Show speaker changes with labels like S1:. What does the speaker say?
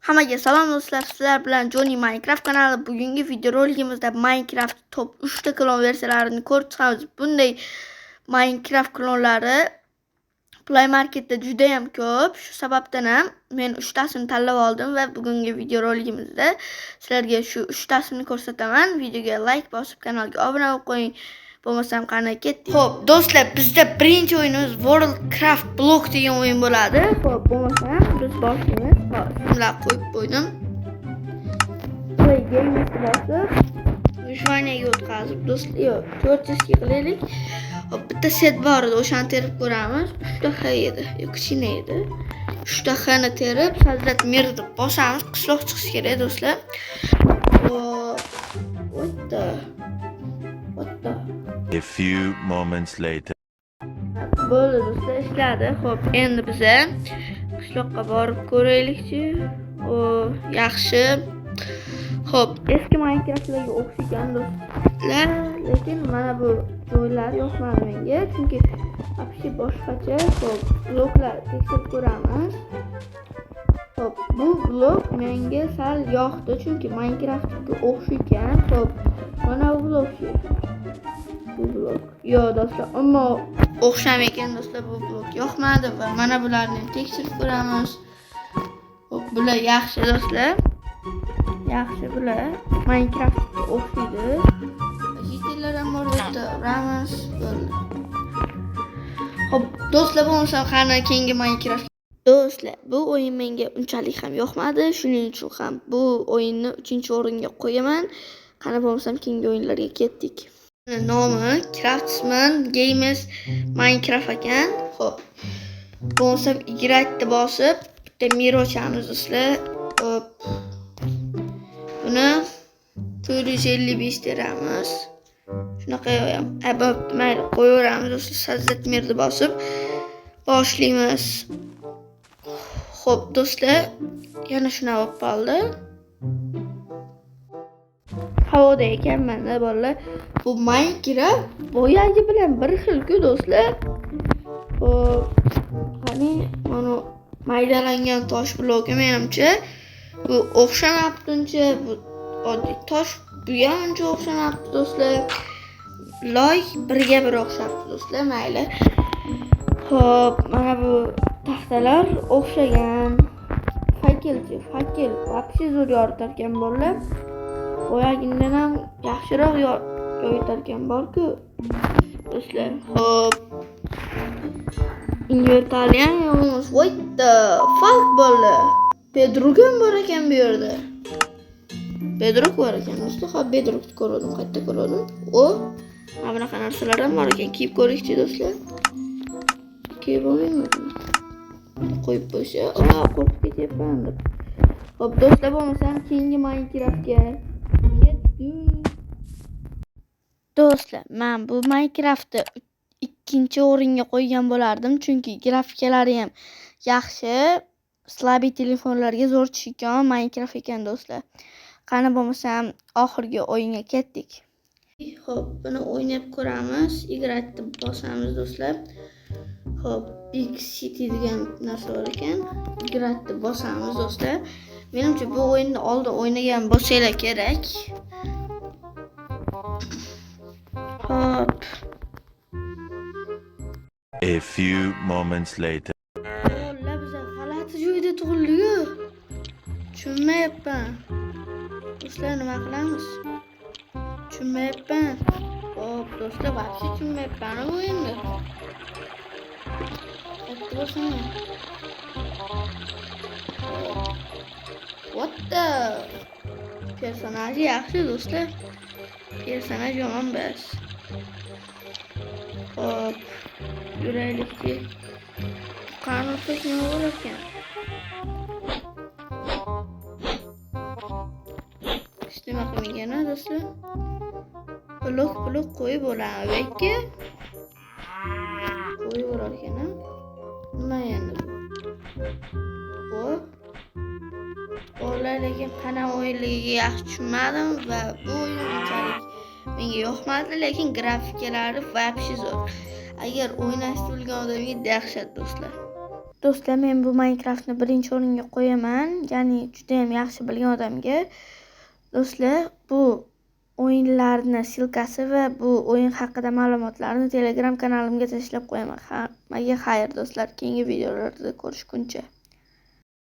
S1: Hammaga salom do'stlar, sizlar bilan Johnny Minecraft kanali. Bugungi videorolikimizda Minecraft top 3 ta klon versiyalarini ko'rib chiqamiz. Bunday Minecraft klonlari Play Marketda juda ham ko'p. Shu sababdan ham men 3 tasini tanlab oldim va bugungi videorolikimizda sizlarga shu 3 tasini ko'rsataman. Videoga like bosib, kanalga obuna bo'lib qo'ying. Bo'lmasam qani ketdik. Xo'p, do'stlar, bizda birinchi o'yinimiz Worldcraft Block degan o'yin bo'ladi. Xo'p, bo'lmasam biz boshlaymiz. Xo'p, shunlar qo'yib qo'ydim. Play game bosib, выживание ga o'tkazib, do'stlar, yo'q, творческий qilaylik. Xo'p, bitta set bor edi, o'shani terib ko'ramiz. 3 ta H edi, yo'q, kichkina edi. 3 ta H ni terib, Создать мир deb bosamiz, qishloq chiqishi kerak, do'stlar. Xo'p, what the? What the?
S2: A few moments later.
S1: Bo'ldi do'stlar, ishladi. Xo'p, endi biza qishloqqa borib ko'raylikchi. O, yaxshi. Xo'p, eski Minecraftlarga o'xshagan do'stlar, lekin mana bu joylar yoqmadi menga, chunki вообще boshqacha. Xo'p, bloklar tekshirib ko'ramiz. Xo'p, bu blok menga sal yoqdi, chunki Minecraftga o'xshagan. Xo'p, mana bu blokchi. Bu blok. Yo'q do'stlar, ammo o'xshamayotgan ekan do'stlar, bu blok yoqmadi va mana bularni ham tekshirib ko'ramiz. Xo'p, bular yaxshi do'stlar. Yaxshi bular. Minecraftga o'xshaydi. Житель lar ham bor bu yerda. Uramiz. Bo'ldi. Xo'p, do'stlar, bo'lmasa qani keyingi Minecraft. Do'stlar, bu o'yin menga unchalik ham yoqmadi. Shuning uchun ham bu o'yinni 3-o'ringa qo'yaman. Qani bo'lmasam keyingi o'yinlarga ketdik. Nomi Craftsman Games Minecraft ekan. Xo'p. Bo'lmasam играть deb bosib, bitta мир ochamiz do'stlar. Xo'p. Buni 455 teramiz. Shunaqa ham bo'pti, mayli, qo'yaveramiz do'stlar. Создать мир ni bosib boshlaymiz. Xo'p, do'stlar, yana shunaqa bo'lib qoldi. Havoda ekanman-da bolalar. Bu Minecraft boyagi bilan bir xil-ku do'stlar. Xo'p, qani mana maydalangan tosh bloki menimcha bu o'xshamabdi uncha, bu oddiy tosh, bu ham uncha o'xshamabdi do'stlar. Loy birga bir o'xshabdi do'stlar, mayli. Xo'p, mana bu taxtalar o'xshagan. Факел chi, факел вообще zo'r yoritar ekan bolalar. Boyagidan ham yaxshiroq yoritar ekan bor-ku do'stlar. Xo'p. Inventarni ham yomon. What the fuck bolalar? Bedrock ham bor ekan bu yerda. Bedrock bor ekan do'stlar. Xo'p, Bedrockni ko'rdim, qayerda ko'rdim? O, mana bunaqa narsalar ham bor ekan. Kiyib ko'raylikchi do'stlar. Kiyib olmaymi buni? Qo'yib qo'ysa, qo'rqib ketyapman deb. Xo'p, do'stlar, bo'lmasam keyingi Minecraftga ketdik. Do'stlar, men bu Minecraftni ikkinchi o'ringa qo'ygan bo'lardim, chunki grafikalari ham yaxshi. Слабый telefonlarga zo'r tushgan Minecraft ekan do'stlar. Qani bo'lmasam oxirgi o'yinga ketdik. Xo'p, buni o'ynab ko'ramiz. Играть deb bosamiz do'stlar. Xo'p, Big City degan narsa bor ekan. Играть deb bosamiz do'stlar. Menimcha bu o'yinni oldin o'ynagan bo'lsanglar kerak. Xo'p.
S2: A few moments later.
S1: Bolalar, biz g'alati joyda tug'ildik-ku. Tushunmayapman. Do'stlar, nima qilamiz? Tushunmayapman. Xo'p, do'stlar, вообще tushunmayapman bu o'yinni. Qayerda bosaman? Xo'p. What the? Personaji yaxshi do'stlar. Personaj yomon emas. Xo'p, yuraylikchi. Qani ursak nima bo'lar ekan? Hech nima qilmagan a do'stlar. Blok blok qo'yib bo'ladimi bu yerga? Qo'yib bo'lar ekan a? Nima endi bu? Xo'p. Bolalar, lekin qanaqa o'yinligiga yaxshi tushunmadim va bu o'yin unchalik menga yoqmadi, lekin grafikalari вообще zo'r. Agar o'ynashni bilgan odamga dahshat do'stlar. Do'stlar, men bu Minecraftni birinchi o'ringa qo'yaman, ya'ni juda ham yaxshi bilgan odamga. Do'stlar, bu o'yinlarni ссылка si va bu o'yin haqida ma'lumotlarni Telegram kanalimga tashlab qo'yaman. Hammaga xayr, do'stlar, keyingi videolarda ko'rishguncha.